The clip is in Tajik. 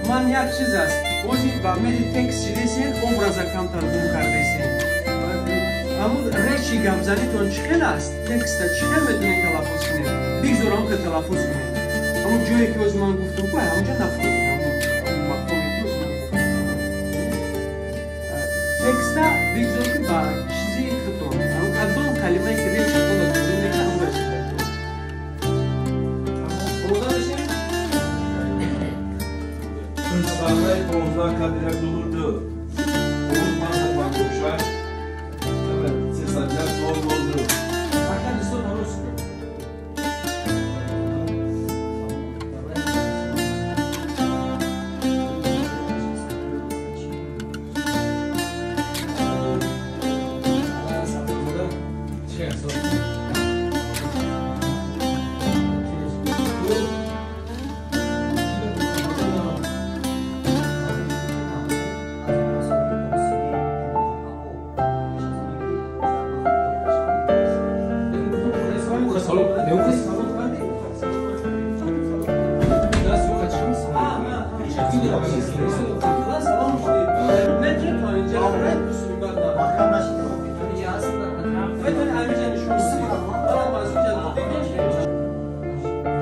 Ман як чиз аст. Ози ба мери текст чидесен, образа камтар гум кардесен. Ҳамун речи гапзанитон чӣ хел аст? Текста чӣ хел метавонед талаффуз кунед? Бигзор ҳамон хел талаффуз кунед. Ҳамун ҷое ки ози ман гуфтам, ку ҳамонҷо нафуред. Ҳамун мақоме ки ози ман гуфтам. Текста бигзор ки ба чизи худтон, ҳамун кадом калимае ки речи худтонро тозӣ мекунад, ҳамонро истифода кунед. Омода мешавем? Саҳнаи 15 кадр 102. 556. Evet, 301 002. Пока не на русском.